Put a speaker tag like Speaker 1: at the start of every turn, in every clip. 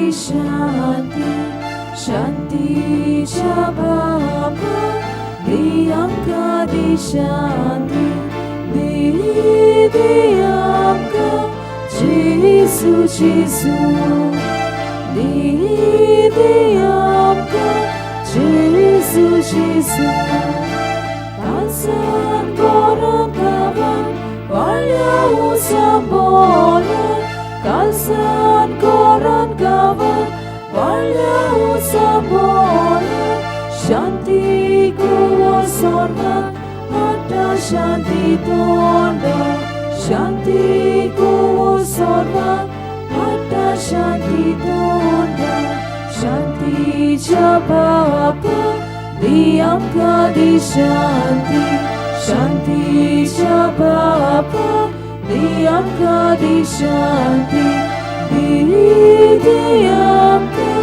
Speaker 1: दी शांती शांतीच्या बापा दी आमकां दी शांती दी दी आमकां जेजू जेजू दी दी आमकां जेजू जेजू तांसान कोरान गावान वाळ्या उसांबोला कालसान कोरान गावान वाळ्या उसांबोला शांती कुवो सोर्गान हाडटा शांती तोंडा शांती कुवो सोर्गान हाडटा शांती तोंडा शांतीच्या बापा दी आमकां दी शांती शांतीच्या बापा दी आमकां दी शांती दी दी आमकां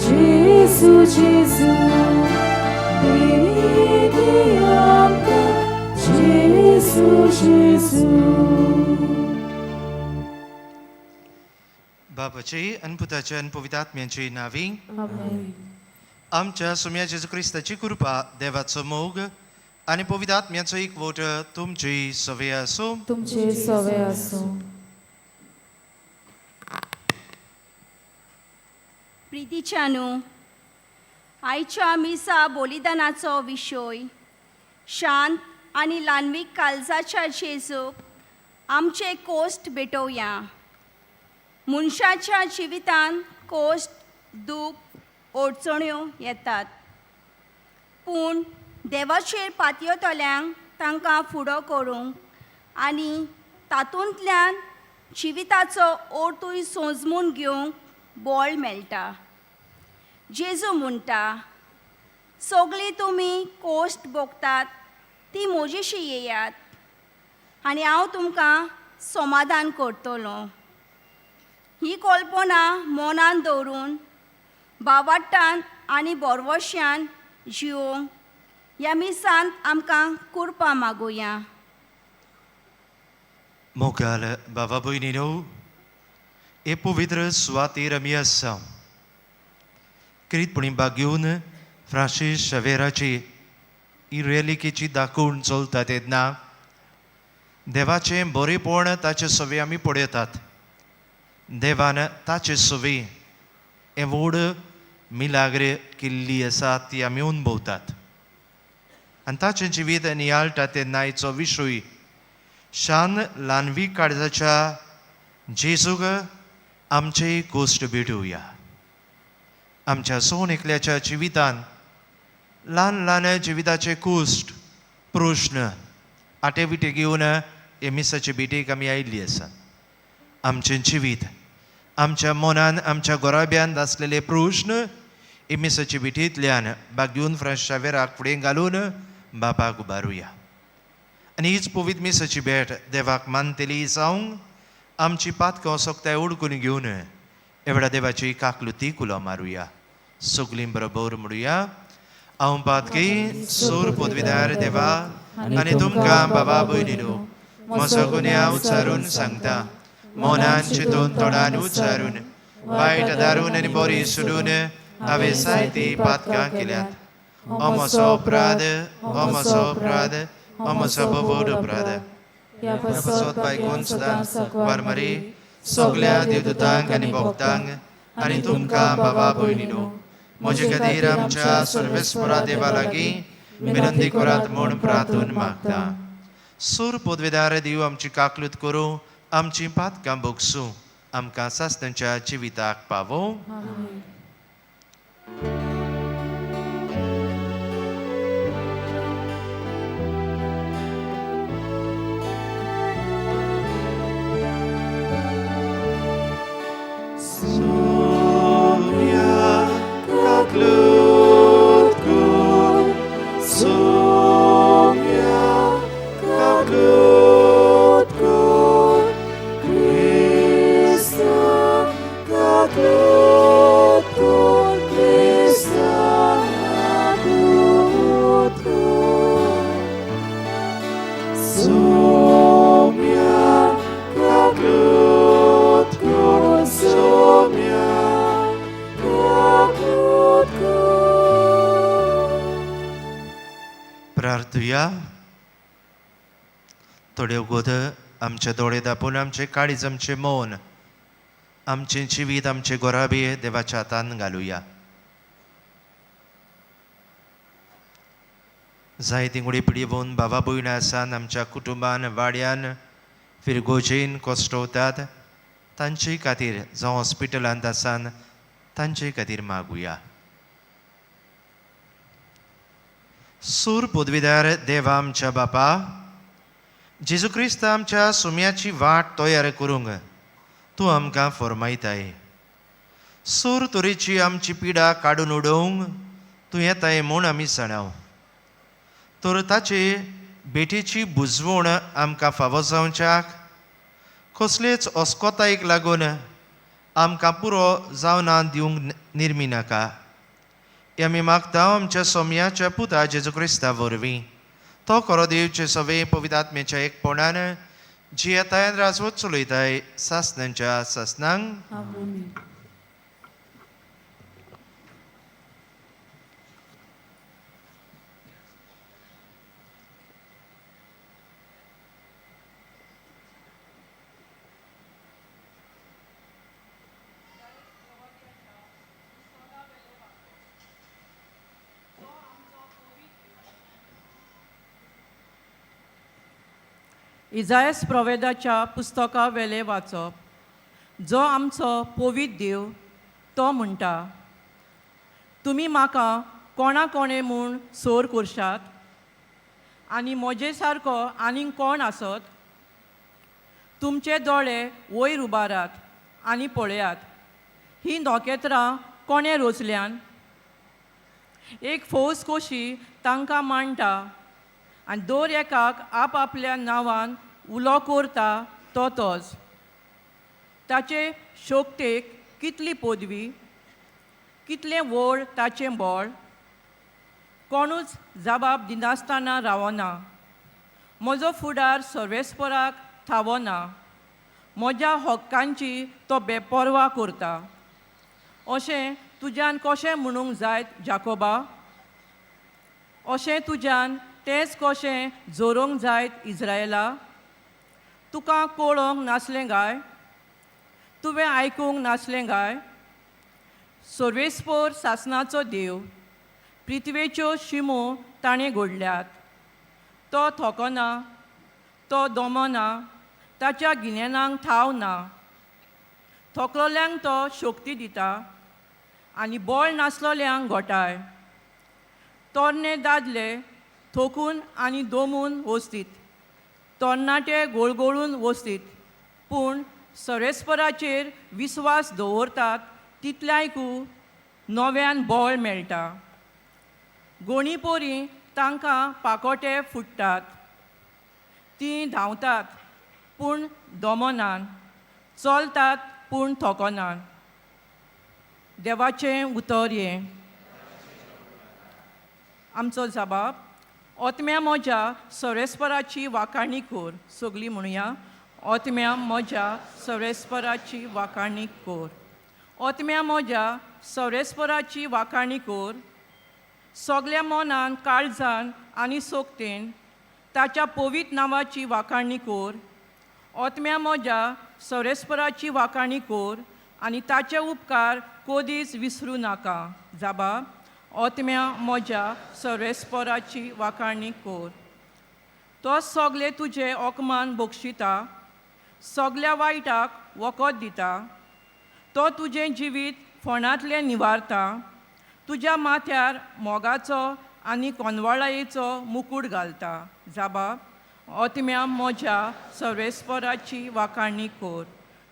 Speaker 1: जेजू जेजू दी दी आमकां जेजू जेजू.
Speaker 2: बापाची आनी पुताची आनी पवित्र आत्म्याची नावी.
Speaker 1: आमेन.
Speaker 2: आमच्या सुम्या जेजू क्रिस्ताची कृपा, देवाचो मोग आनी पवित्र आत्म्याचो एकवट तुमची सवे आसूं.
Speaker 1: तुमचे सवे आसूं.
Speaker 3: प्रितीच्यानू, आयच्या मिसा बलिदानाचो विशय शांत आनी ल्हानवीक काळजाच्या जेजूक आमचे कोश्ट भेटोवया. मनशाच्या जिवितांत कोश्ट, दूख, अडचण्यो येतात, पूण देवाचेर पातयतल्यांक तांकां फुडो करूंक आनी तातूंतल्यान जिविताचो अर्थूय सोजमून घेवंक बळ मेळटा. जेजू म्हणटा, सगळीं तुमी कोश्ट भोगतात ती म्हजेशी येयात आनी हांव तुमकां समाधान करतलो. ही कल्पना मनान दवरून बावाट्टान आनी बोरवश्यान जिवोवंक ह्या मिसांत आमकां कुरपा मागुया.
Speaker 2: मोगाल बाबा भयणीनो, हे पवित्र सुवातेर आमी आसा. क्रितपणी बागेवन फ्रांसीस शवेराची ही रेलिकेची दाखोवन चलता तेन्ना देवाचें बरेपण ताचे सवे आमी पळयतात. देवान ताचे सवे हें व्हड मिलाग्र केल्ली आसा ती आमी अनुभवतात आनी ताचें जिवीत नियाळटा तेन्ना हिचो विशय शान ल्हानवी काळजाच्या जेजूक आमचे कोश्ट भेटोवया. आमच्या सोन एकल्याच्या जिवितान ल्हान ल्हान जिविताचे कोश्ट, प्रश्न, आटे विटे घेवन हे मिसाचे भेटेक आमी आयिल्ली आसा. आमचें जिवीत, आमच्या मनान, आमच्या गोराब्यांत आसलेले प्रश्न हे मिसाचे भेटेंतल्यान बागेवन फ्रांस शावेराक फुडें घालून बापाक उबारुया आनी हीच पवित्र मिसाची भेट देवाक मानतली जावंक आमची पातकां सोगताय ओडकून घेवन एवढ्या देवाची काकलुती कुलो मारुया. सगलीं बरोबर म्हणुया, हांव पातकी सूर पदवीदार देवा आनी तुमकां बाबा भयणीनो म्हजो गुन्यांव उच्चारून सांगता. मनान चिंतून, तोंडान उच्चारून, वायट दारून आनी बरी सोडून हांवें जायतीं पातकां केल्यात. हो म्हजो अपराध, हो म्हजो अपराध, हो म्हजो भोव अपराध.
Speaker 1: ह्या
Speaker 2: पासत बायकून सदांच वारमारी सगल्या देवदूतांक आनी भक्तांक आनी तुमकां बाबा भयणीनो म्हजे खातीर आमच्या सर्वेस्परा देवा लागीं विनंती करात म्हूण प्रार्थून मागता. सूर पदवेदार देव आमची काकलूत करूं, आमची पातकां भोगसूं, आमकां सासणाच्या जिविताक पावोवं.
Speaker 1: आमेन.
Speaker 2: सोम्या काकलूत कर, सोम्या काकलूत कर, क्रिस्ता काकलूत. थोडे वगत आमचे दोळे दापून आमचे काळीज, आमचें मौन, आमचें जिवीत, आमचें गोराबी देवाच्या हातान घालुया. जायती गुडी पिडिवून बाबा भयणां आसान आमच्या कुटुंबान, वाड्यान, फिरगोजेन कोस्टवतात तांचे खातीर, जावं हॉस्पिटलांत आसान तांचे खातीर मागुया. सूर पदवीदार देवा आमच्या बापा, जेजू क्रिस्त आमच्या सुम्याची वाट तयार करूंक तूं आमकां फरमायताय. सूर तरेची आमची पिडा काडून उडोवंक तूं येताय म्हूण आमी जाणाव. तर ताचे भेटीची बुजवण आमकां फावो जावच्याक, कसलेच अस्कोतायेक लागून आमकां पुरो जावना दिवंक निर्मी नाका. हे आमी मागता आमच्या सोम्याच्या पुता जेजू क्रिस्ता वरवीं. तो खरो देवचे सवे पवित्र आत्म्याच्या एकपणान जियेतायन राजवत चलयताय सासनांच्या सासनांक.
Speaker 1: आमेन.
Speaker 4: इजायस प्रोवेदाच्या पुस्तका वेलें वाचप. जो आमचो पवित्र देव तो म्हणटा, तुमी म्हाका कोणा कोणें म्हूण सोर करशात आनी म्हजे सारको आनीक कोण आसत? तुमचे दोळे वयर उबारात आनी पळयात, हीं नखेत्रां कोणें रोचल्यान? एक फौज कशी तांकां मांडटा आनी दर एकाक आपआपल्या नांवान उलो करता तो तोच. ताचे शोक्तेक कितली पदवी, कितलें व्हड ताचें बळ, कोणूच जबाब दिनासतना रावना. म्हजो फुडार सर्वेस्पराक थावना, म्हज्या हक्कांची तो बेपर्वा करता. अशें तुज्यान कशें म्हणूंक जायत जाकोबा? अशें तुज्यान तेंच कशें जोरोंक जायत इज्रायला? तुका कळोंक नासलें गाय? तुवें आयकूंक नासलें गाय? सर्वेस्पोर सासनाचो देव, पृथ्वेच्यो शिमो ताणें घडल्यात. तो थकना, तो दमना, ताच्या गिन्यानाक थाव ना. थकलोल्यांक तो शक्ती दिता आनी बळ नासलोल्यांक घोटाय. तरणे दादले थकून आनी दमून वचतीत, तरणाटे गोळगोळून वचतीत, पूण सर्वेस्पराचेर विस्वास दवरतात तितल्यांकू नव्यान बळ मेळटा. गोणीपोरी तांकां पाकोटे फुट्टात, तीं धांवतात पूण दमनान, चलतात पूण थकनात. देवाचें उतर हें. आमचो जबाब. ओतम्या म्हज्या सर्वेस्पराची वाखाणी कोर. सगळीं म्हणुया, ओतम्या म्हज्या सर्वेस्पराची वाखाणी कोर. ओतम्या म्हज्या सर्वेस्पराची वाखाणी कोर. सगल्या मनान, काळजान आनी सोगतेन ताच्या पवित्र नांवाची वाखाणी कोर. ओतम्या म्हज्या सर्वेस्पराची वाखाणी कोर आनी ताचे उपकार कोदीच विसरूं नाका. जाबा, ओतम्या म्हज्या सर्वेस्पराची वाखाणी कोर. तो सगळे तुजे ओकमान बक्षिता, सगल्या वायटाक वखद दिता. तो तुजें जिवीत फोंडांतलें निवारता, तुज्या माथ्यार मोगाचो आनी कोनवाळायेचो मुकूट घालता. जाबा, ओतम्या म्हज्या सर्वेस्पराची वाखाणी कोर.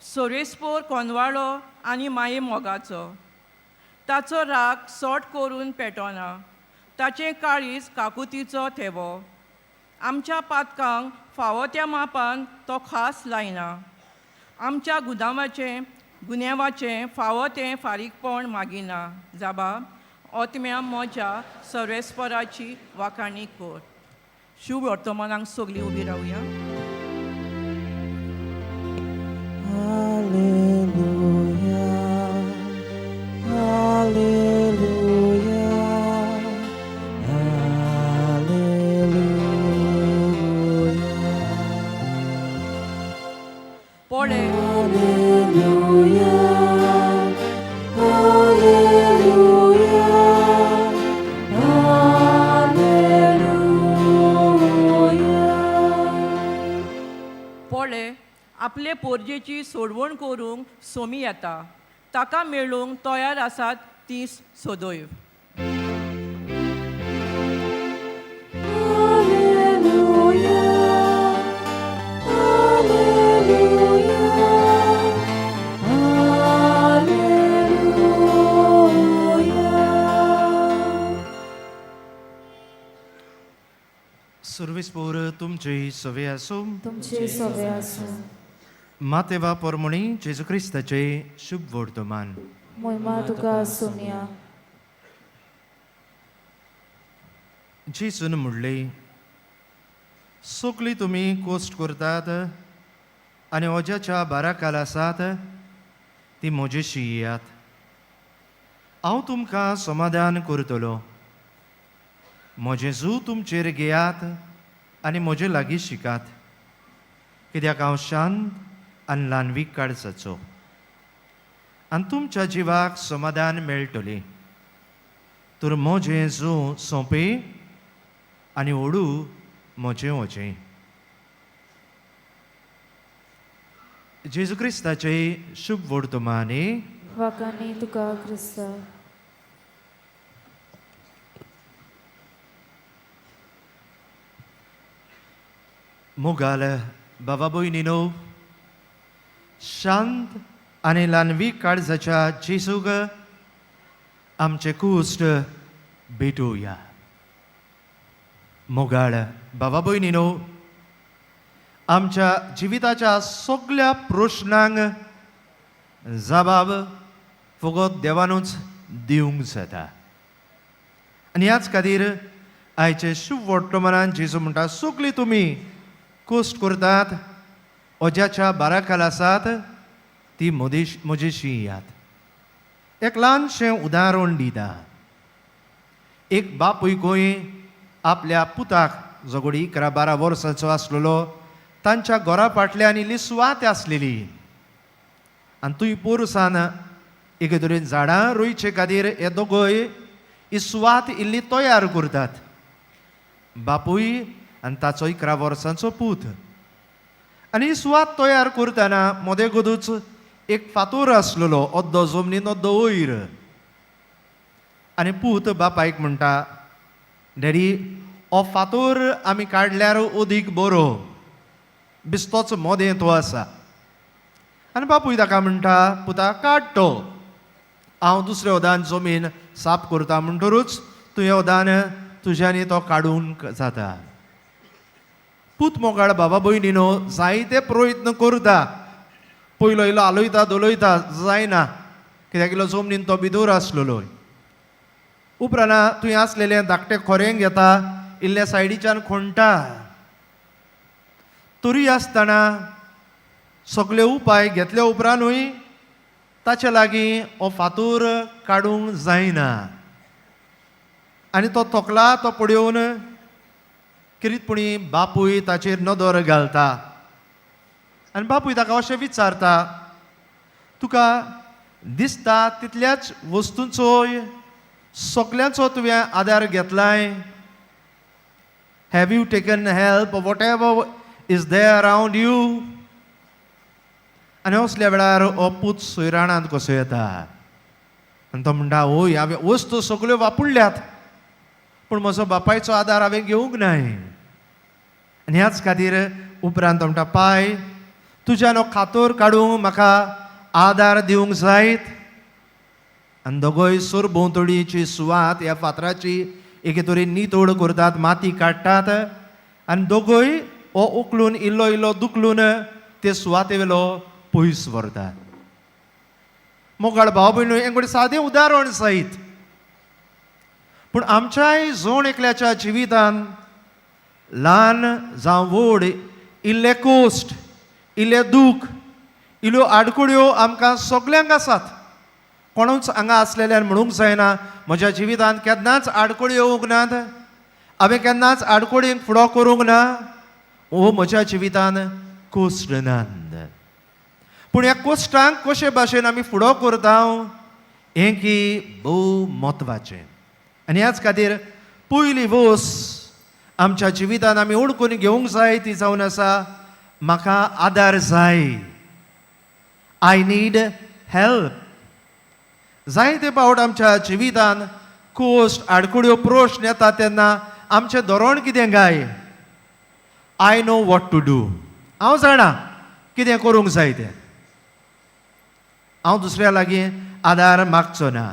Speaker 4: सर्वेस्पोर कोनवाळो आनी माये मोगाचो, ताचो राग सोट करून पेटोना, ताचें काळीज काकुतीचो थेवो. आमच्या पातकांक फावो त्या मापान तो खास लायना, आमच्या गुदांवाचें गुन्यांवाचें फावो तें फारीकपण मागिना. जाबा, ओतम्या म्हज्या सर्वेस्पराची वाखाणी कोर. शुभ वर्तमानाक सगळीं उबी रावया.
Speaker 1: Alleluia, Alleluia, Alleluia.
Speaker 4: पोरजेची सोडवण करूंक सोमी येता ताका मेळूंक तयार आसात ती सदैव.
Speaker 1: Alleluia, Alleluia, Alleluia.
Speaker 2: सुर्वीस पोर तुमची सवे आसूं.
Speaker 5: तुमचे सवे आसूं.
Speaker 2: मातेवा पोरमणी जेजू क्रिस्ताचे शुभ वर्तमान.
Speaker 5: मोहिमा तुका सोमया.
Speaker 2: जेजून म्हणले, सगळीं तुमी कोश्ट करतात आनी ओज्याच्या बाराकाल आसात ती म्हजेशी येयात, हांव तुमकां समाधान करतलो. म्हजें जू तुमचेर घेयात आनी म्हजे लागीं शिकात, कित्याक हांव शांत आनी ल्हानवीक काळजाचो, आनी तुमच्या जिवाक समाधान मेळटलें. तर म्हजें जू सोंपें आनी ओडू म्हजें वचें. जेजू क्रिस्ताचे शुभ वर्तमाने.
Speaker 5: वाकांनी तुका क्रिस्ता.
Speaker 2: मोगाल बाबा भयणीनो, शांत आनी ल्हानवीक काळजाच्या जेजूक आमचे कुश्ट भेटोवया. मोगाळ बाबा भयणीनो, आमच्या जिविताच्या सगल्या प्रश्नांक जबाब फकत देवानूच दिवंक जाता. आनी ह्याच खातीर आयचे शुभ वर्तमानान जेजू म्हणटा, सगळीं तुमी कश्ट करतात, ओज्याच्या बाराखाल आसात ती मदेश म्हजेशी येयात. एक ल्हानशें उदाहरण दिता. एक बापूय खंय आपल्या पुताक, जो घडये 11-12 वर्सांचो आसलेलो, तांच्या घरा फाटल्यान इल्ली सुवात आसलेली आनी थंय पोरसान एके तरेन झाडां रोयचे खातीर हे दोगय ही सुवात इल्ली तयार करतात, बापूय आनी ताचो 11 वर्सांचो पूत. आनी ही सुवात तयार करतना मदें गोदूच एक फातोर आसलेलो, अद्दो जमनीन अद्दो वयर. आनी पूत बापायक म्हणटा, डॅडी, हो फातोर आमी काडल्यार अदीक बरो, बिस्तोच मदें तो आसा. आनी बापूय ताका म्हणटा, पुता, काड तो, हांव दुसऱ्या वदान जमीन साफ करता म्हणटरूच तुवें वदान तुज्यानी तो काडूंक जाता. पूत, मोगाळ बाबा भयणीनो, जायते प्रयत्न करता. पयलो इल्लो हालयता धोलयता, जायना, कित्याक इल्लो जमनीन तो भितर आसलेलो. उपरांत तुवें आसलेलें धाकटें खोरें घेता, इल्ल्या सायडीच्यान खोणटा. तरी आसतना सगळे उपाय घेतल्या उपरांतूय ताचे लागीं हो फातोर काडूंक जायना. आनी तो थकला तो पळोवन किरीतपणी बापूय ताचेर नदर घालता आनी बापूय ताका अशें विचारता, तुका दिसता तितल्याच वस्तूंचोय सगल्यांचो तुवें आदार घेतलाय? Have you taken help whatever is there around you? आनी असल्या वेळार हो पूत सोयराणांत कसो येता आनी तो म्हणटा, ओय, हांवें वस्तू सगल्यो वापरल्यात पूण म्हजो बापायचो आदार हांवें घेवंक नाय. आनी ह्याच खातीर उपरांत तो म्हणटा, पाय, तुज्यान हो खातोर काडूंक म्हाका आदार दिवंक जायत? आनी दोगोय सरभोंवतणीची सुवात ह्या फातराची एके तरेन नितळ करतात, माती काडटात आनी दोगोय हो उखलून इल्लो इल्लो दुखलून ते सुवाते वेलो पयस व्हरतात. मोगाळ भाव भयण, हें गोडे सादें उदाहरण सयत, पूण आमच्याय जण एकल्याच्या जिवितान ल्हान जावं व्हड इल्ले कोश्ट, इल्ले दूख, इल्ल्यो आडकुड्यो आमकां सगल्यांक आसात. कोणूच हांगा आसलेल्यान म्हणूंक जायना, म्हज्या जिवितांत केन्नाच आडकुळी येवंक नात, हांवें केन्नाच आडकुळींक फुडो करूंक ना, ओ म्हज्या जिवितान कोश्ट नात. पूण ह्या कोश्टांक कशे भाशेन आमी फुडो करता हें की भोव म्हत्वाचें. आनी ह्याच खातीर पयली वस आमच्या जिवितान आमी ओडकून घेवंक जाय ती जावन आसा, म्हाका आदार जाय. I need help. जायते फावट आमच्या जिवितान कोश्ट, आडकुड्यो, प्रश्न येता तेन्ना आमचें धोरण कितें काय? I know what to do. हांव जाणा कितें करूंक जाय तें. हांव दुसऱ्या लागीं आदार मागचो ना.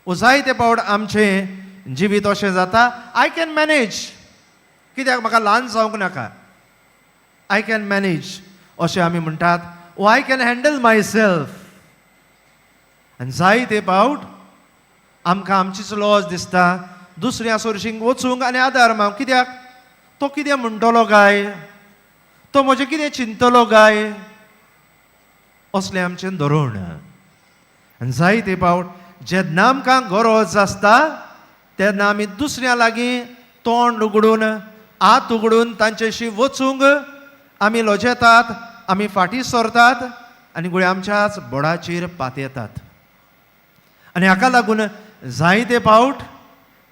Speaker 2: ओ जायते फावट आमचें जिवीत अशें जाता, I can manage. कित्याक म्हाका ल्हान जावंक नाका, I can manage अशें आमी म्हणटात. ओ I can handle myself. आनी जायते फावट आमकां आमचीच लॉज दिसता दुसऱ्या सोर्शींक वचूंक आनी आदार मागूंक. कित्याक तो कितें म्हणटलो काय, तो म्हजें कितें चिंतलो काय, असलें आमचें धोरण. आनी जायते फावट जेन्ना आमकां गरज आसता तेन्ना आमी दुसऱ्या लागीं तोंड उगडून, हात उगडून तांच्याशी वचूंक आमी लजेतात, आमी फाटीं सरतात आनी गुळे आमच्याच बोडाचेर पातयेतात. आनी हाका लागून जायते फावट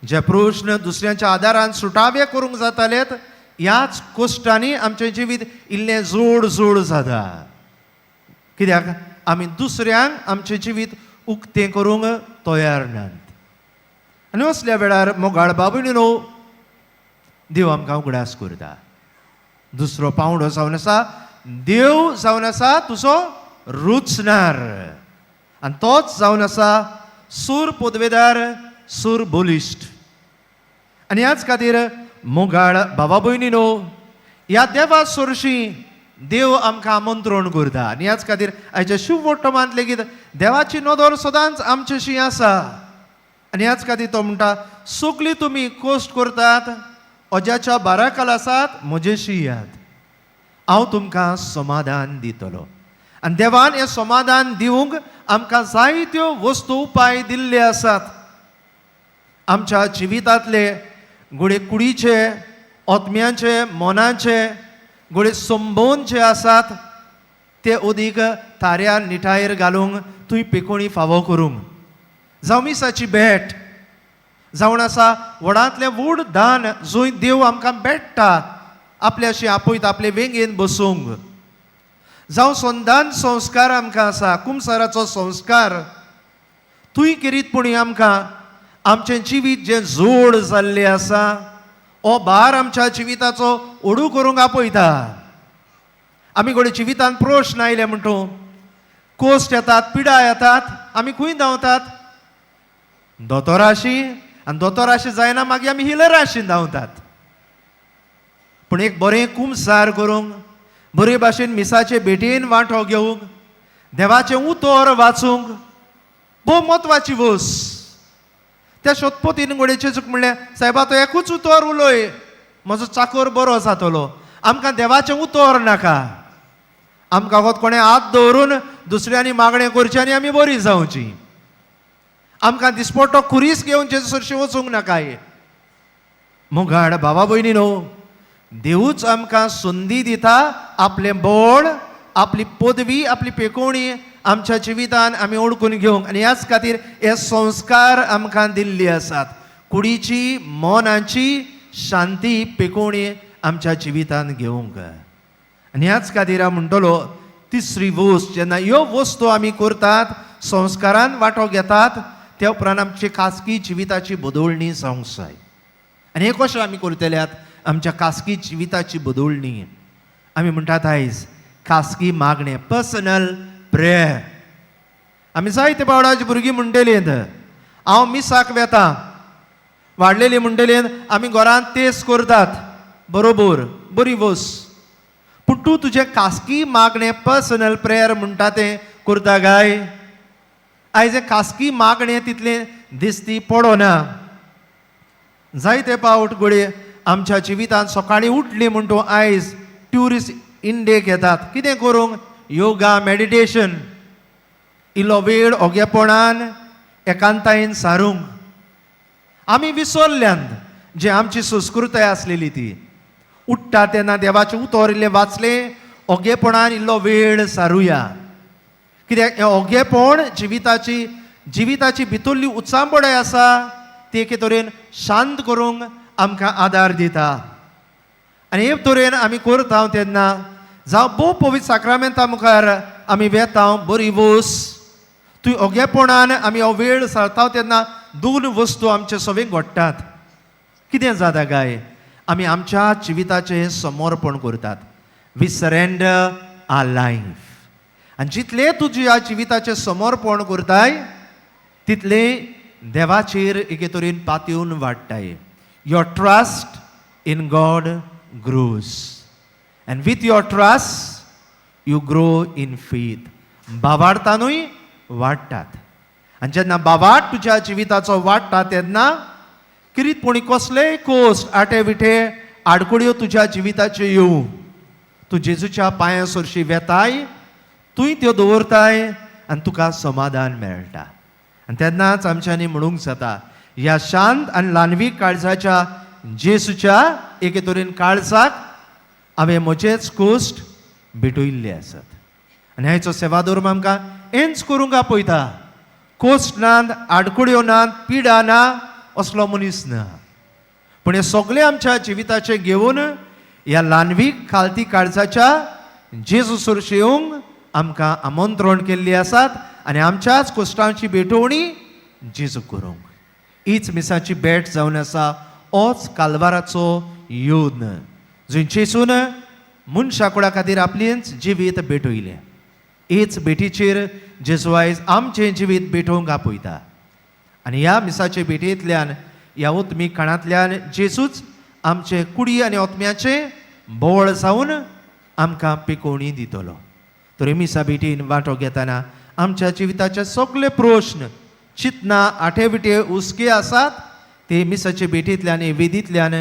Speaker 2: जे प्रश्न दुसऱ्यांच्या आदारान सुटावे करूंक जातालेत, ह्याच कोश्टांनी आमचें जिवीत इल्लें जोड जोड जाता. कित्याक आमी दुसऱ्यांक आमचें जिवीत उक्तें करूंक तयार नात. आनी असल्या वेळार मोगाळ बाबुणीनो, देव आमकां उगडास करता. दुसरो पावंडो जावन आसा, देव जावन आसा तुजो रुचणार आनी तोच जावन आसा सूर पदवेदार, सूर बलिश्ट. आनी ह्याच खातीर मोगाळ बाबा भयणीनो, ह्या देवा सोरशी देव आमकां आमंत्रण करता. आनी ह्याच खातीर आयच्या शुभ लेगीत देवाची नदर सदांच आमच्याशी आसा. आनी ह्याच खातीर तो म्हणटा, सगळीं तुमी कोश्ट करतात, अज्याच्या बाराकाल आसात, म्हजेशी यात, हांव तुमकां समाधान दितलो. आनी देवान हें समाधान दिवंक आमकां जायत्यो वस्तू उपाय दिल्ले आसात. आमच्या जिवितांतले घडये कुडीचे, आत्म्याचे, मनाचे घडये संबंद जे आसात ते अदीक थाऱ्या निठायेर घालूंक तुवें पेकोणी फावो करूंक, जावं मिसाची भेट जावन आसा व्हडांतलें व्हड दान जंय देव आमकां भेट्टा, आपल्याशी आपयता, आपले वेंगेन बसूंक, जावं संदान संस्कार आमकां आसा, कुमसाराचो संस्कार तुंय करीत पुणी आमकां आमचें जिवीत जें जोड जाल्लें आसा हो भार आमच्या जिविताचो ओडू करूंक आपयता. आमी घडये जिवितांत प्रश्न आयले म्हणटू, कोश्ट येतात, पिडा येतात, आमी खंय धांवतात? दोतोराशी. आनी दोतोराशी जायना मागीर आमी हिलराशी धांवतात. पूण एक बरें कुमसार करूंक, बरे भाशेन मिसाचे भेटेन वांटो घेवंक, देवाचें उतर वाचूंक भोव म्हत्वाची वस. त्या शतपतीन घडये जेजूक म्हणलें, सायबा तो एकूच उतर उलय, म्हजो चाकोर बरो जातलो. आमकां देवाचें उतर नाका, आमकां फकत कोणें हात दवरून दुसऱ्यांनी मागणें करचें आनी आमी बरी जावची. आमकां दिसपट्टो खुरीस घेवन जेजू सरशीं वचूंक नाकाय. मुगाड भावा भयणी न्हू, देवूच आमकां संदी दिता आपलें बळ, आपली पदवी, आपली पेकोवणी आमच्या जिवितान आमी ओळखून घेवंक. आनी ह्याच खातीर हे संस्कार आमकां दिल्ले आसात. कुडीची, मनाची शांती, पेकोवणी आमच्या जिवितान घेवंक. आनी ह्याच खातीर हांव म्हणटलो, तिसरी वस्त, जेन्ना ह्यो वस्तू आमी करतात, संस्कारान वांटो घेतात, त्या उपरांत आमची खासगी जिविताची बदलणी जावंक जाय. आनी हें कशें आमी करतल्यात? आमच्या खासगी जिविताची बदलणी आमी म्हणटात आयज खासगी मागणें, पर्सनल प्रेयर. आमी जायते फावट भुरगीं म्हणटलीं, हांव मिसाक वेता. वाडलेली म्हणटली, आमी घरांत तेस करतात. बरोबर, बरी वस. पूण तूं तुजें खासगी मागणें, पर्सनल प्रेयर म्हणटा तें करता काय? आयज हें खासगी मागणें तितलें दिसती पडना. जायते फावट घडये आमच्या जिवितांत सकाळीं उठली म्हण तूं आयज ट्युरिस्ट इंडियेक येतात कितें करूंक? योगा, मेडिटेशन, इल्लो वेळ ओगेपणान एकांतायेन सारूंक. आमी विसरल्यान जे आमची संस्कृताय आसलेली ती. उठ्ठा तेन्ना देवाचें उतर इल्लें वाचलें, ओगेपणान इल्लो वेळ सारुया. कित्याक हें ओगेपण जिविताची जिविताची भितरली उचांबळाय आसा ती एके तरेन शांत करूंक आमकां आदार दिता. आनी हे तरेन आमी करता तेन्ना, जावं भोव पवित्र साक्रामेंता मुखार आमी वेता बरी वस तूं ओगेपणान आमी हो वेळ सारता तेन्ना दोन वस्तू आमचे सवे घडटात. कितें जाता काय, आमी आमच्या जिविताचें समर्पण करतात. We surrender our life. आनी जितलें तुज्या जिविताचें समर्पण करताय तितलें देवाचेर एके तरेन पातयेवन वाडटाय. Your trust in God grows and with your trust you grow in faith. भावार्थानूय वाडटात. आनी जेन्ना भावार्थ तुज्या जिविताचो वाडटा तेन्ना किरीतपणी कसलेय कोस्ट आटे विटे आडकुड्यो तुज्या जिविताच्यो येवं, तूं जेजूच्या पांयां सरशी वेताय, तूंय त्यो दवरताय आनी तुका समाधान मेळटा. आनी तेन्नाच आमच्यांनी म्हणूंक जाता, ह्या शांत आनी ल्हानवीक काळजाच्या जेजूच्या एके तरेन काळजाक हांवें म्हजेच कोश्ट भेटयल्ले आसात. आनी हाचो सेवाधर्म आमकां हेंच करूंक आपयता. कोश्ट नात, आडकुड्यो नात, पिडा ना, असलो मनीस ना. पूण हे सगळे आमच्या जिविताचें घेवन ह्या ल्हानवीक खालती काळजाच्या जेजू सरशी येवंक आमकां आमंत्रण केल्ली आसात आनी आमच्याच कोश्टांची भेटवणी जेजू करूंक. हीच मिसाची भेट जावन आसा, होच कालवाराचो योद्न जंय जेजून मनशा कुळा खातीर आपलेंच जिवीत भेटयलें. हीच भेटीचेर जेजू आयज आमचें जिवीत भेटोवंक आपयता. आनी ह्या मिसाचे भेटयेंतल्यान, ह्या ओतमीक काणांतल्यान जेजूच आमचे कुडी आनी ओतम्याचें बोवळ जावन आमकां पिकोवणी दितलो. तर मिसा भेटीन वांटो घेतना आमच्या जिविताचे सगळे प्रश्न, चिंतना, आठे विटे हुस्के आसात ते मिसाचे भेटींतल्यान, वेदींतल्यान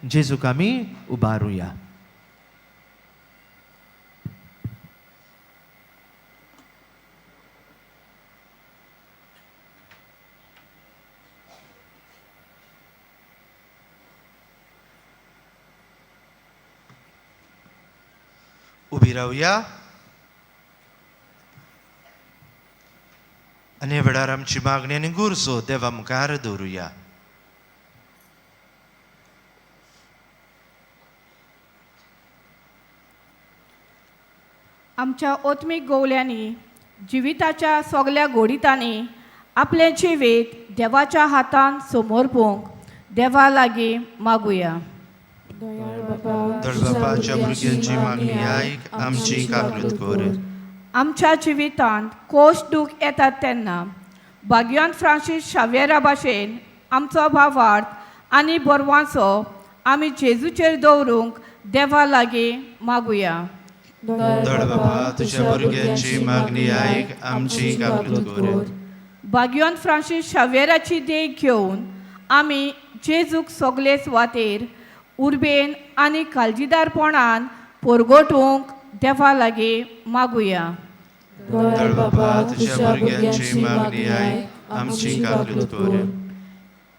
Speaker 2: जेजूक आमी उबारुया. उबी रावया आनी वेळार आमची मागणी आनी गरजो देवा मुखार दवरुया.
Speaker 6: आमच्या ओत्मीक गोवल्यांनी जिविताच्या सगल्या गोडितांनी आपलें जिवीत देवाच्या हातान समर्पूंक देवा लागीं मागुया.
Speaker 5: दयाळ बाबा,
Speaker 2: दळ बापाच्या भुरग्यांची मागणी आयक, आमची काकूत कर.
Speaker 6: आमच्या जिवितांत कोश दूख येतात तेन्ना भाग्यान फ्रांसीस शाव्येरा भाशेन आमचो भावार्थ आनी बरवांचो आमी जेजूचेर दवरूंक देवा लागीं मागुया.
Speaker 2: दळ बाबा, तुझ्या भुरग्यांची मागणी आयक, आमची काकूत कर.
Speaker 6: भाग्यान फ्रांसीस शाव्येराची देख घेवन आमी जेजूक सगले सुवातेर उर्बेन आनी काळजीदारपणान पोरगोटूंक देवा लागीं मागुया.
Speaker 2: दळ बाबा, तुझ्या भुरग्यांची मागणी आयक, आमची काकूत कर.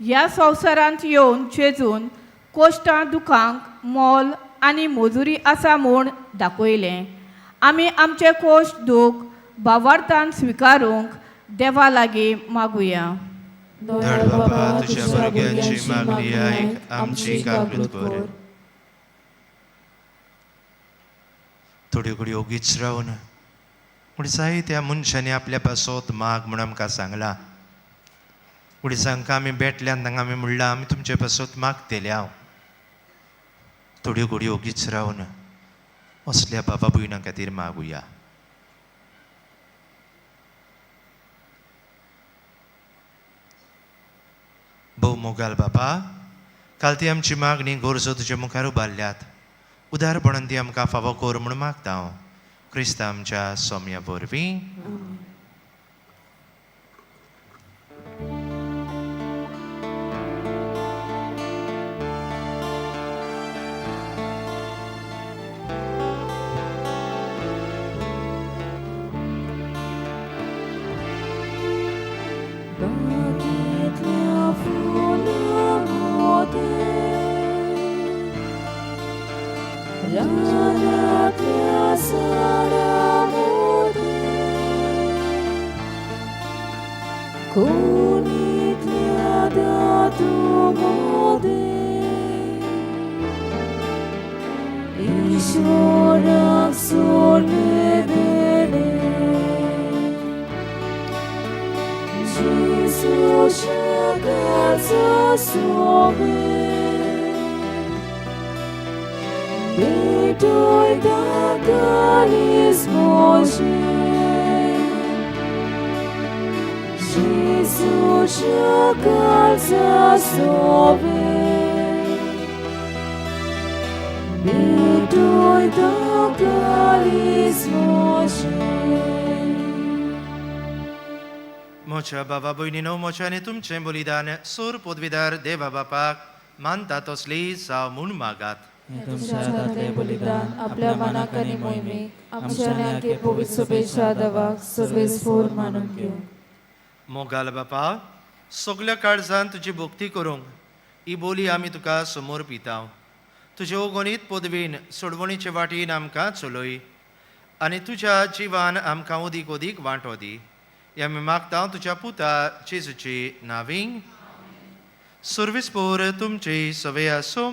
Speaker 6: ह्या संवसारांत येवन जेजून कोश्टां दुखांक मोल आनी मजुरी आसा म्हूण दाखयलें. आमी आमचे कोश्ट दूख भावार्थान स्विकारूंक देवा लागीं मागुया.
Speaker 2: दळ बाबा, तुझ्या भुरग्यांची मागणी आयक, आमची काकूत कर. थोड्यो घडयो ओगीच रावन पूण जायत्या मनशांनी आपल्या पासत माग म्हूण आमकां सांगलां. पूण जांकां आमी भेटल्यान तांकां आमी म्हणलां, आमी तुमचे पासत मागतले हांव. थोड्यो घडयो ओगीच रावन असल्या बाबा भयणां खातीर मागुया. भोव मोगाल बाबा, काल ती आमची मागणी गरजो तुजे मुखार उबारल्यात, उदारपणान ती आमकां फावो कर म्हूण मागता हांव, क्रिस्ता आमच्या सोम्या वरवीं.
Speaker 1: बागेंतल्या फुलां मोदें, रानांतल्या झाडां मोदें, कोणीतल्या धातू मोदें, ईश्वराक सोडलें देणें. सोवे Betoy da Bože Jezusa kalza sobe Betoy da Bože.
Speaker 2: मोच्या बाबा भयणीनो, मोच्या आनी तुमचें बलिदान सूर पदवीदार देवा बापाक मानता तसली जावं म्हूण मागात.
Speaker 5: हें तुमच्या हातांतलें बलिदान आपल्या मनाक आनी मोहिमेक आमच्या आनी आगे पवित्र सभेच्या दवाक सर्वेस्पोर मानून घेवं.
Speaker 2: मोगाल बापा, सगल्या काळजान तुजी भक्ती करूंक ही बोली आमी तुका समोर पिता. तुजे ओगणीत पदवीन सोडवणीचे वाटेन आमकां चलय आनी तुज्या जिवान आमकां ओदीक ओदीक वांटो दी. हे आमी मागता तुज्या पुता जेजूची नावींग. सर्वीस पोर तुमची सवय आसूं.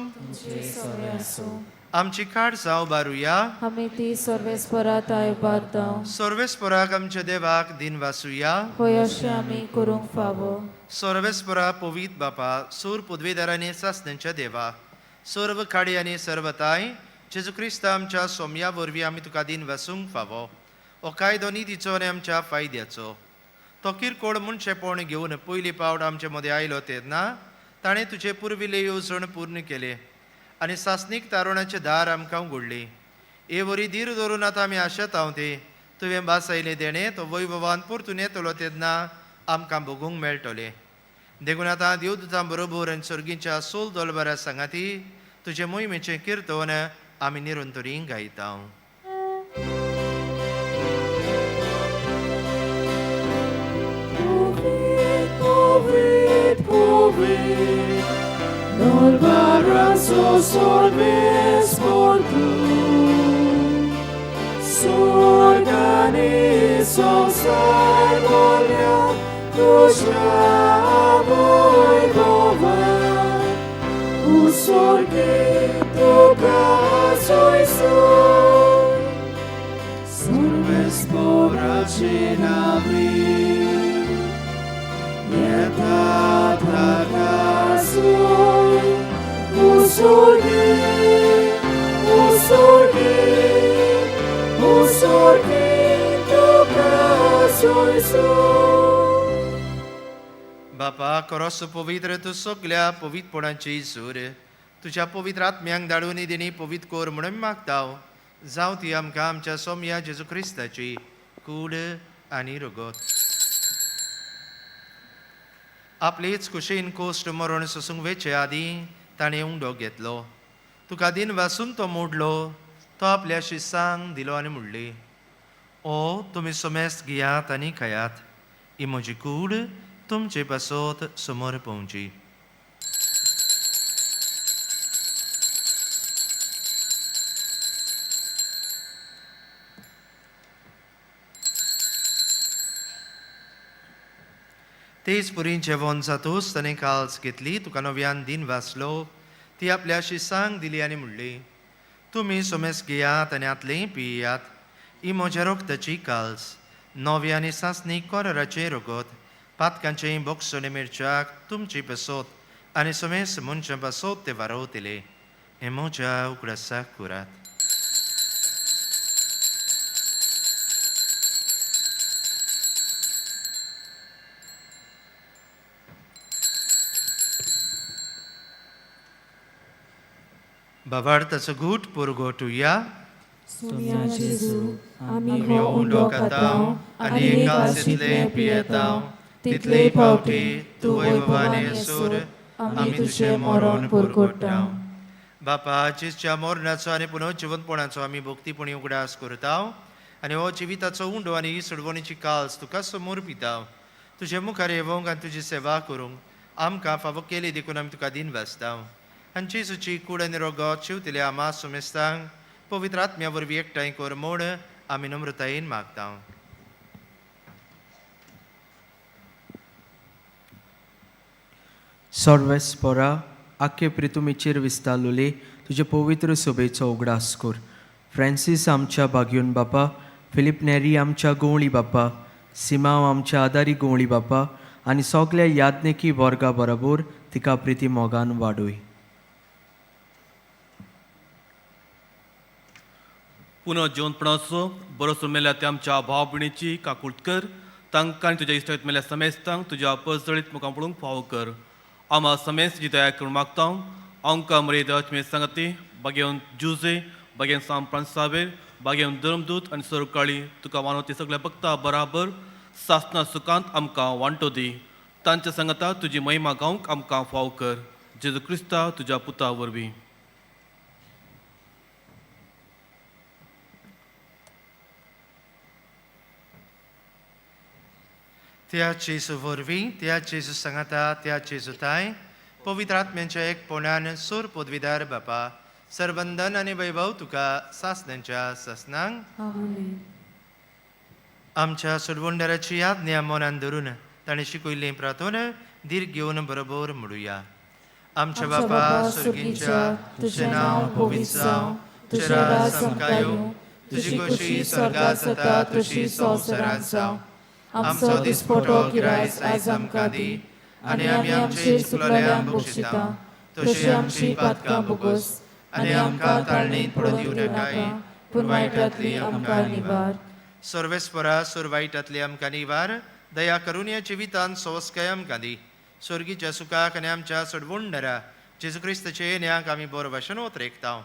Speaker 2: आमची काळजां उबारुया.
Speaker 5: आमी ती सर्वेस्परात आयबारता.
Speaker 2: सर्वेस्पराक आमच्या देवाक दिन वासुया.
Speaker 5: होय, अशें आमी करूंक फावो.
Speaker 2: सर्वेस्परा पवीत बापा, सूर पदवेदारांनी सासण्यांच्या देवा, सर्व खाडी आनी सर्वताय, जेजू क्रिस्त आमच्या सोमया वरवीं आमी तुका दिन वासूंक फावो. हो कायदो नितीचो आनी आमच्या फायद्याचो. तो किरकोळ मनशेपण घेवन पयली पावट आमचे मदें आयलो तेन्ना ताणें तुजे पुर्विल्ले येवजण पूर्ण केले आनी सासणीक तारुणाचे दार आमकां उगडली. हे वरी धीर धरून आतां आमी आशेता हांव ती तुवें भासयलें देणें तो वैभवान परतून येतलो तेन्ना आमकां भोगूंक मेळटलें. देखून आतां देवदूतां बरोबर आनी सर्गीच्या सोल दोलबरा सांगाती तुजे मोहिमेचें किर्तन आमी निरंतरी गायता.
Speaker 1: Povit, povit, nol barazzo sorbes portu. Sorgani son sarvolia, dusha voi bova. Usorgi tu caso e sol, sorbes pobraci navi. Usorgi, usorgi, usorgi, tu caso e sol.
Speaker 2: बापा, खरोसो पवित्र तूं सगल्या पवित्रपणाची सूर, तुज्या पवित्र आत्म्यांक धाडून ही दिणी पवित्र कर म्हणून मागता. जावं ती आमकां आमच्या सोमया जेजू क्रिस्ताची कूड आनी रगत. आपलीच कुशीन कोश्ट मरण सोसूंक वेचे आदीं ताणें उंडो घेतलो, तुका दिन वासून तो मोडलो, तो आपल्या शिसांक दिलो आनी म्हणली, ओ तुमी समेस्त घेयात आनी खायात, ही म्हजी कूड तुमचे पासत समोर पोवची. तेच पुरी जेवण जातूच ताणें काल्स घेतली, तुका नव्यान दिन वाचलो, ती आपल्या शिसांक दिली आनी म्हणली, तुमी सोमेस घेयात आनी आतलें पियात, ही म्हज्या रोगताची काल्स, नवी आनी सासणी कोराचें रगत, पातकांचें बोगसणे मिरच्याक तुमची पसत आनी सोमेस मनशां पासत ते वारवतले. हें म्हज्या उगडासाक कुरात. बाबार्थाचो घूट पुरगोटुया.
Speaker 5: सोम्या जेजू, आमी
Speaker 2: आमी
Speaker 5: हो उंडो खातांव आनी हे कालसींतलें पियेतांव, तितले फावटी तूं वैभवाने सूर आमी तुजें मरण पुरगोट्टांव.
Speaker 2: बापा, जेजच्या मरणाचो आनी पुनर्जिवंतपणाचो आमी भक्तीपणी उगडास करता आनी हो जिविताचो उंडो आनी ही सोडवणीची काल्स तुका समोर पिता. तुजे मुखार येवंक आनी तुजी सेवा करूंक आमकां फावो केली देखून आमी तुका दिन वाचता. आनी जेजूची कूड आनी रोगत शिवतल्या आमा सुमेस्तांक पवित्र आत्म्या वरवीं एकठांय कर म्हूण आमी नम्रतायेन मागता.
Speaker 7: सर्वेस्परा, आख्खे प्रितुमीचेर विस्तारलोले तुजे पवित्र सभेचो उगडास कर. फ्रांसीस आमच्या बागयोन बापा, फिलीप नेरी आमच्या गवळी बापा, सिमांव आमच्या आदारी गवळी बापा आनी सगल्या याज्ञिकी वर्गा बरोबर तिका प्रिती मोगान वाडूय.
Speaker 8: पुनः जिवंतपणाचो बरोसो मेल्या त्या आमच्या भाव भयणीची काकूट कर. तांकां आनी तुज्या इश्टागत मेल्या समेस्तांक तुज्या परजळीत मुखार पळोवंक फावो कर. आमा समेस्त जी दया करून मागता. आमकां मरे देवाची सांगती बागेवन जुजे, बागेवन साम प्रांसावेर, बागेवन धर्मदूत आनी सरकाळी तुका मानवती सगळ्या भक्ता बराबर सासना सुखांत आमकां वांटो दी. तांच्या सांगता तुजी महिमा गावंक आमकां फावो कर. जेजू क्रिस्ता तुज्या पुता वरवीं.
Speaker 2: त्या जेजू वरवीं, त्या जेजू सांगाता, त्या जेजू ताय पवित्र आत्म्यांच्या एकपणान सूर पदवीदार बापा, सरबंधन आनी वैभव तुका सासण्यांच्या सासनांक.
Speaker 5: आमेन.
Speaker 2: आमच्या सोडवणदाराची आज्ञा मनान धरून ताणें शिकयल्लीं प्रार्थना धीर घेवन बरोबर म्हणुया. आमच्या बापा स्वर्गींच्या, तुजें नांव पवित्र जावं, तुजें राज आमकां येवं, तुजी खोशी स्वर्गात जाता तशी संवसारांत जावं. आमचो दिसपटो गिरायस आयज आमकां दी आनी आमी आमचे चुकलेल्यांक बक्षिता तशी आमची पातकां भोगोस आनी आमकां ताळणीत पडून दिवं नाकाय, पूण वायटांतली आमकां निवार. सर्वेस्परा सुर वायटांतली आमकां निवार, दया करून ह्या जिवितान सवस्काय आमकां दी. स्वर्गीच्या सुखाक आनी आमच्या सोडवणदारा जेजू क्रिस्ताचे येण्याक आमी बरो भाशेन ओतरेकता.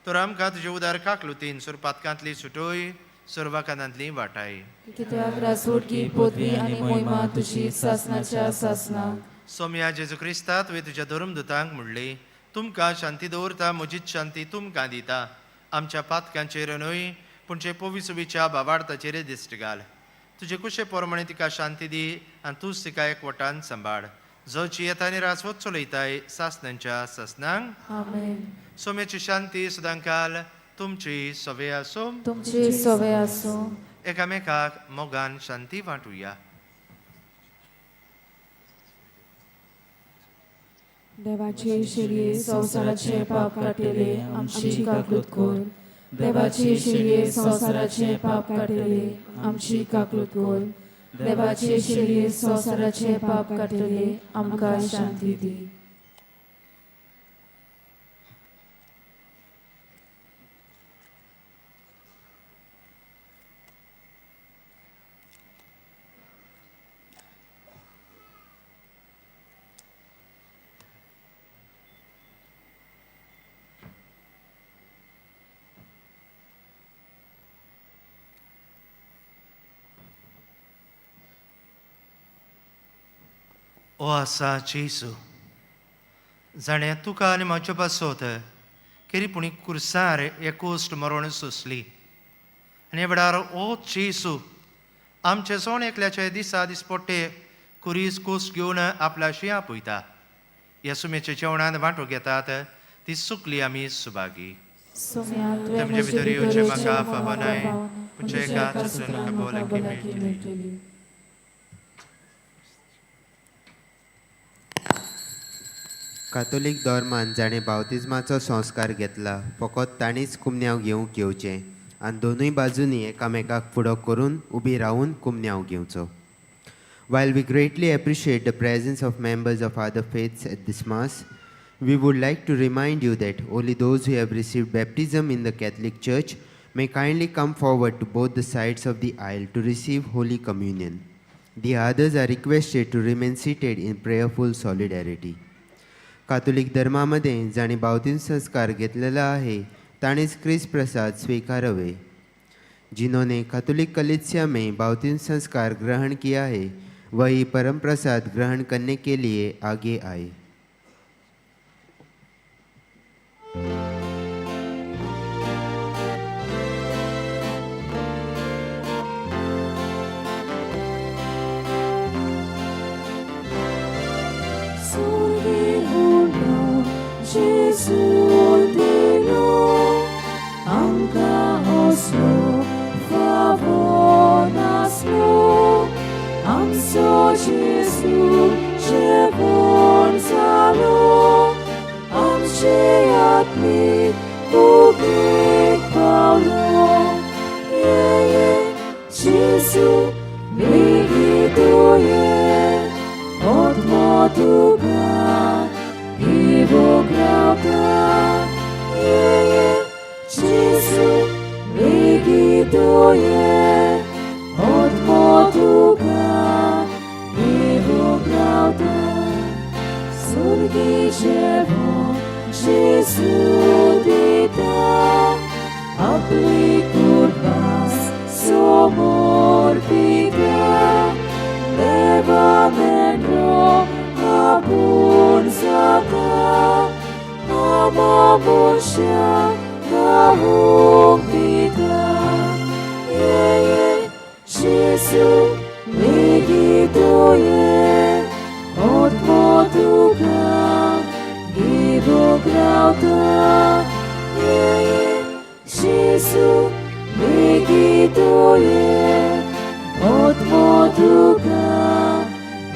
Speaker 2: तर आमकां तुजे उदार काकलुतीन सुरपातकांतली सुटोय, सुरवाकानांतली वाटाय.
Speaker 5: कित्याक रासवटकी पदवी आनी मोहिमा तुजी सासनाच्या सासनाक.
Speaker 2: सोम्या जेजू क्रिस्ता, तुवें तुज्या धर्मदुतांक म्हणली, तुमकां शांती दवरता, म्हजीच शांती तुमकां दिता. आमच्या पातकांचेर न्हय पूण जे पोविसुबीच्या बाबार्थाचेर दिश्ट घाल. तुजे कुशे प्रमाणे तिका शांती दी आनी तूंच तिका एकवटान सांबाळ, जो जियेता आनी राजवत चलयताय सासनांच्या सासनांक.
Speaker 5: आमेन.
Speaker 2: सोम्याची शांती सदांकाल तुमची सवे आसूं.
Speaker 5: तुमची सवे आसूं.
Speaker 2: एकामेकाक मोगान शांती वांटुया.
Speaker 5: देवाचे शिरये संवसाराचे पाप काडटले, आमची काकूत कर. देवाचे शिरये संवसाराचे पाप काडटले, आमची काकूत कर. देवाचे शिरये संवसाराचे पाप काडटले, आमकां शांती दी.
Speaker 2: ओ आसा जेजू, जाणें तुका आनी म्हज्या पासत केरीपुणी कुर्सार एकोस्ट मरण सोंसली आनी वेळार ओ जेजू आमचे सोण एकल्याचे दिसा दिसपट्टे कुरीस कोस घेवन आपल्याशी आपयता. ह्या सुमेच्या जेवणान वांटो घेतात ती सुकली आमी सुभागी.
Speaker 5: सोम्या, तुवें
Speaker 2: तुमचे
Speaker 5: म्हजे
Speaker 2: भितर येवचें
Speaker 5: भितर
Speaker 2: म्हाका फावनाय,
Speaker 5: पूण
Speaker 2: पूण एका
Speaker 5: एका
Speaker 2: म्हाका
Speaker 5: म्हाका
Speaker 2: भलायकी
Speaker 5: भलायकी
Speaker 2: मेळटली.
Speaker 5: मेळटली.
Speaker 9: कातोलीक धर्मान जाणें बावतिज्माचो संस्कार घेतला फकत तांणीच कुमन्यांव घेवंक येवचें आनी दोनूय बाजूंनी एकामेकाक फुडो करून उबी रावून कुमन्यांव घेवचो. While we greatly appreciate the presence of members of other faiths at this Mass, we would like to remind you that only those who have received baptism in the Catholic Church may kindly come forward to both the sides of the aisle to receive Holy Communion. The others are requested to remain seated in prayerful solidarity. कातोलीक धर्मामध्ये जांणी बावतीन संस्कार घेतलेला आहे ताणेच क्रिस्त प्रसाद स्वीकारावे. जिन्होंने Catholic कलीसिया में बावतीन संस्कार ग्रहण किया है वही परम प्रसाद ग्रहण करने के लिए आगे आए.
Speaker 1: Surgihuna Jesu dilo, Anka oslo favonaslo, Amso Jesu jevon zalo, Amche atmik ugik paulo, Ye ye Jesu migidoye, Otmo tuka जेजू दिता आपली कुडवास समर्पिता देवा मेंढरो आपूण जाता आमा मनशाक गावूंक दिता ये ये जेजू बेगीन ये आत्मो तुका घेवंक रावता ये ये जेजू बेगीन ये आत्मो तुका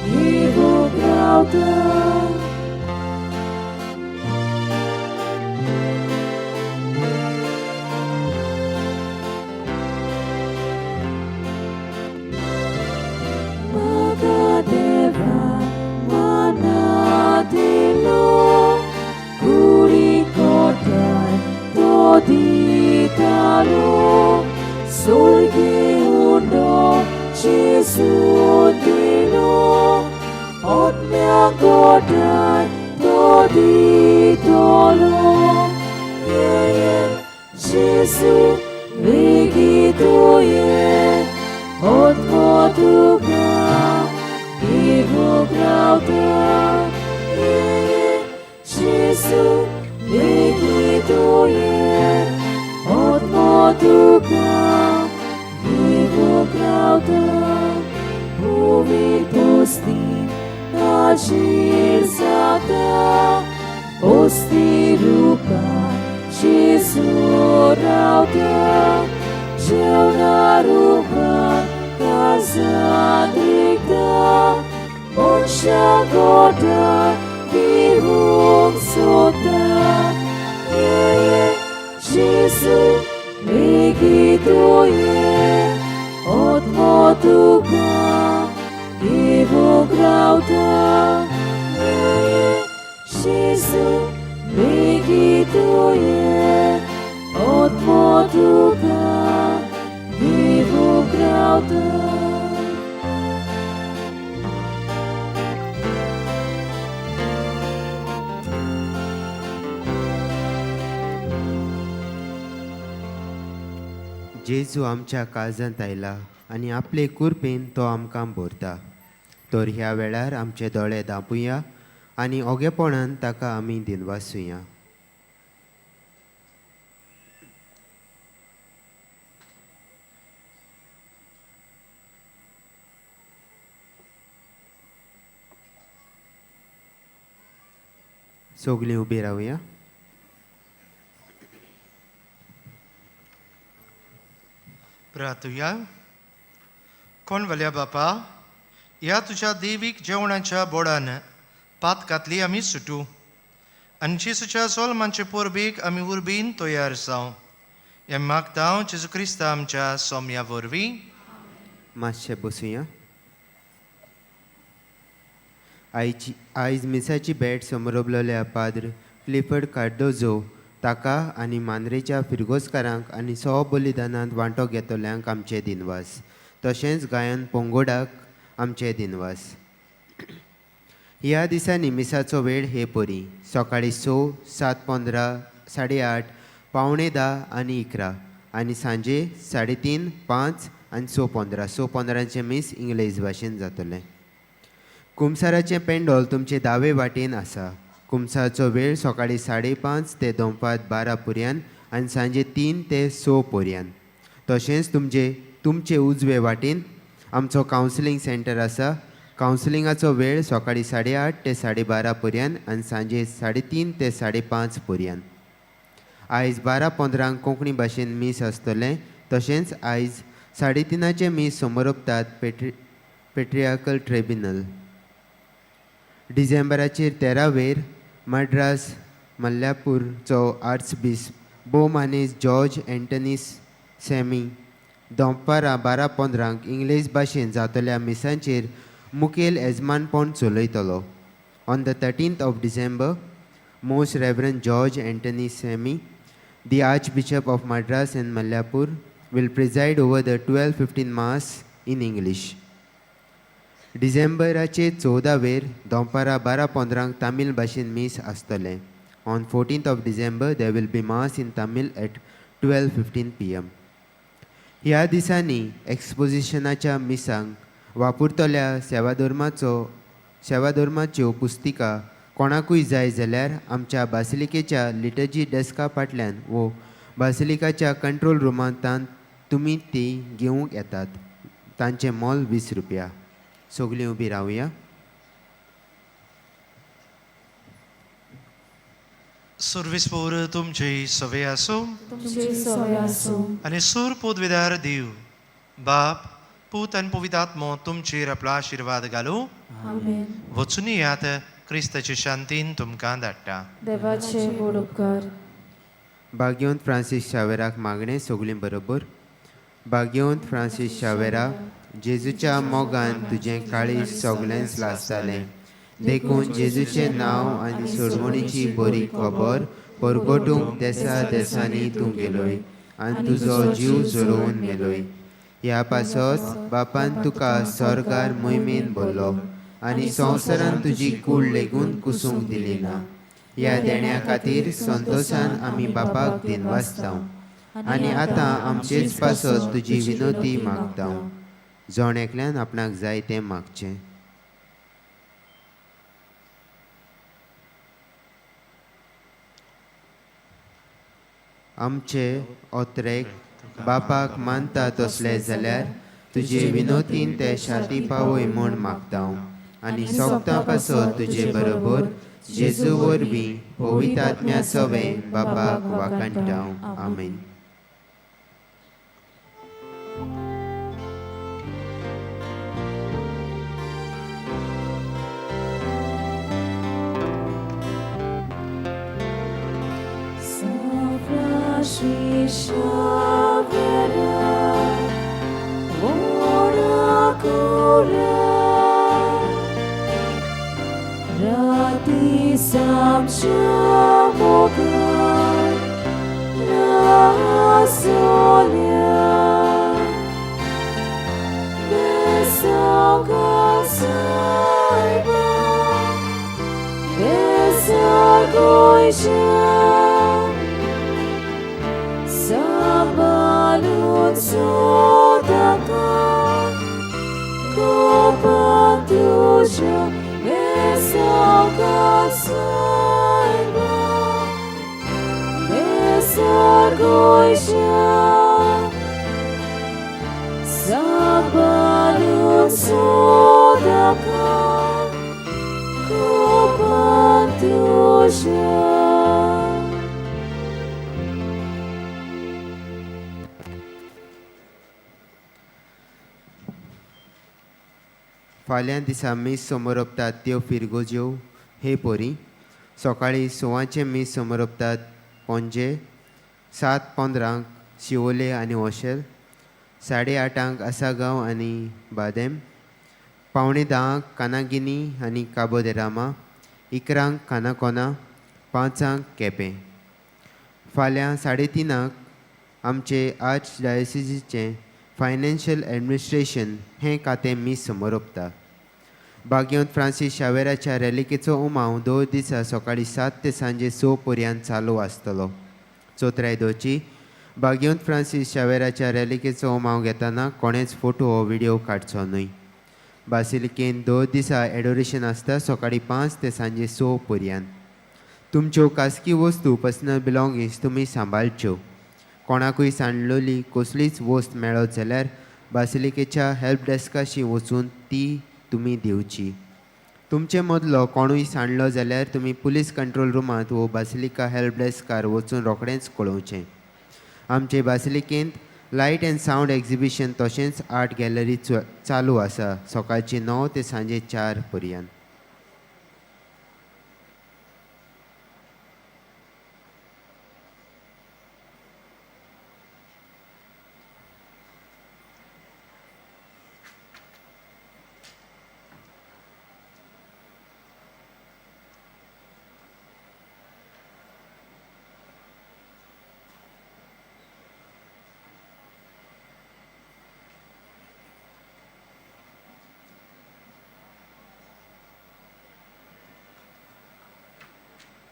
Speaker 1: घेवंक रावता. म्हाका देवा माना दिलो कुडी कोठाय तो दितालो स्वर्गी उंडो जेजू दिलो आत्म्या कोठाय तो दितलो ये ये जेजू बेगीन ये आत्मो तुका घेवंक रावता ये ये जेजू बेगीन ये आत्मो तुका घेवंक रावता भुंयेर पोस्ती हाजीर जाता ओस्ती रुपान जेजू रावता जेवणा रुपान काळजांत रिगता मनशां गोठां दिवंक सोदता ये ये जेजू बेगीन ये आत्मो तुका घेवंक रावता ये ये जेजू बेगीन ये आत्मो तुका घेवंक रावता.
Speaker 9: जेजू आमच्या काळजांत आयला आनी आपले कुरपेन तो आमकां भरता. तर ह्या वेळार आमचे दोळे धांपुया आनी ओगेपणान ताका आमी दिनवासुया. सगळीं उबी रावया.
Speaker 2: प्रार्थुया. कोण वल्या बापा, ह्या तुज्या देवीक जेवणाच्या बोडान पातकातली आमी सुटू आनी जेजूच्या सोलमांचे पोरबीक आमी उर्बीन तयार जावं. हें मागता हांव जेजू क्रिस्ता आमच्या सोम्या वरवीं.
Speaker 9: मातशें बसुया. आयची आयज मिसाची भेट समरोबलेल्या पाद्र क्लिफर्ड कार्दोजो ताका आनी मांद्रेच्या फिरगोजकारांक आनी सो बलिदानांत वांटो घेतल्यांक आमचे दिनवास. तशेंच गायन पोंगोडाक आमचे दिनवास. ह्या दिसांनी मिसाचो वेळ हे परी सकाळीं 6, 7:15, 8:30, 9:45 आनी 11 आनी सांजे 3:30, 5 आनी 6:15. 6:15 मीस इंग्लेज भाशेन जातलें. कुमसाराचें पेंडोल तुमचे दावे वाटेन आसा. कुमसाराचो वेळ सकाळीं 5:30 ते दोनपार 12 पर्यंत आनी सांजे 3 ते 6 पर्यंत. तशेंच तुमचे उजवे वाटेन आमचो कावन्सिलींग सेंटर आसा. कावन्सिलिंगाचो वेळ सकाळीं 8:30 ते 12:30 पर्यंत आनी सांजे 3:30 ते 5:30 पर्यंत. आयज 12:15 कोंकणी भाशेन मीस आसतलें. तशेंच आयज 3:30 मीस समरोपतात पेट्रियाकल ट्रिब्युनल. डिसेंबराचेर 13 वेर मड्रास मल्ल्यापूरचो आर्चबिस्प भोवमानेस्त जॉर्ज एंटनी सॅमी दोंपारां 12:15 इंग्लेज भाशेन जातल्या मिसांचेर मुखेल येजमानपण चलयतलो. On the 13th of December most reverend George Antony Samy, the Archbishop of Madras and Mylapore, will preside over the 12:15 Mass in English. डिसेंबराचे 14 वेर दोंपारां 12:15 तामील भाशेन मीस आसतलें. On 14th of December there will be mass in Tamil at 12:15 PM. ह्या दिसांनी एक्सपोजिशनाच्या मिसांक वापरतल्या सेवाधर्माच्यो पुस्तिका कोणाकूय जाय जाल्यार आमच्या बासिलिकेच्या लिटर्जी डेस्का फाटल्यान वो बासिलिकाच्या कंट्रोल रुमांत तुमी ती घेवंक येतात. तांचें मोल 20 रुपया. सगळीं उबी रावया.
Speaker 2: सुर्विसपूर तुमची सवे आसूं
Speaker 5: तुमची सवय आसूं.
Speaker 2: आनी सूर पोदविदार दिव बाप पूत आनी पवित्र आत्मो तुमचेर आपलो आशिर्वाद घालूं.
Speaker 5: आमेन.
Speaker 2: वचून येयात, क्रिस्ताचे शांतीन तुमकां धाडटा.
Speaker 5: देवाचे व्हड उपकार.
Speaker 9: भाग्यवंत फ्रांसीस शावेराक मागणें सगळीं बरोबर. भाग्यवंत फ्रांसीस शावेरा, जेजूच्या मोगान तुजें काळीज सगळेंच लासतालें, देखून जेजूचें नांव आनी सोडवणीची बरी खबर परगटूंक देसा देसांनी तूं गेलोय आनी तुजो जीव झरोवन मेलोय. ह्या पासत बापान तुका स्वर्गार मोहिमेन भरलो आनी संवसारान तुजी कूड लेगून कुसूंक दिली ना. ह्या देण्या खातीर संतोशान आमी बापाक दिनवासता आनी आतां आमचेच पासत तुजी विनोती मागता. जण एकल्यान आपणाक जाय तें मागचें. आमचे ओत्रेक बापाक मानता तसले जाल्यार तुजे विनोतीन ते शांती पावय म्हूण मागता आनी सोगतां पासत तुजे बरोबर जेजू वरवीं पवित्र आत्म्या सवें बापाक वाखाणटा. आमेन. फाल्यां दिसा मीस समोर ओपतात त्यो फिरगोज्यो हे पोरी. सकाळीं 6 मीस समोर ओपतात पणजे, 7:15 शिवोले आनी ओशेल, 8:30 आसागांव आनी बादेम, 9:45 कानागिनी आनी काबो दे रामा, 11 कानाकोना, 5 केपें. फाल्यां 3:30 आमचे आर्च डायोसिजीचें फायनान्शियल एडमिनिस्ट्रेशन हें खातें मीस समोर ओपता. भाग्यवंत फ्रांसीस शावेराच्या रॅलिकेचो उमाव 2 दिसा सकाळीं 7 ते सांजे 6 पर्यंत चालू आसतलो. चोत्राय दोची भाग्यवंत फ्रांसीस शावेराच्या रॅलिकेचो उमाव घेतना कोणेच फोटो हो व्हिडिओ काडचो न्हय. बासिलिकेन 2 दिसा एडोरेशन आसता सकाळीं 5 ते सांजे 6 पर्यंत. तुमच्यो खासगी वस्तू पर्सनल बिलोंगिंग्स तुमी सांबाळच्यो. कोणाकूय सांडलोली कसलीच वस्त मेळत जाल्यार बासिलिकेच्या हेल्प डेस्काशी वचून ती तुमी दिवची. तुमचे मदलो कोणूय सांडलो जाल्यार तुमी पुलीस कंट्रोल रुमांत वो बासिलिका हेल्प डेस्कार वचून रोखडेंच कळोवचें. आमचे बासिलिकेंत लायट एंड सावंड एक्झिबिशन तशेंच आर्ट गॅलरी चालू आसा सकाळची 9 ते सांजे 4 पर्यंत.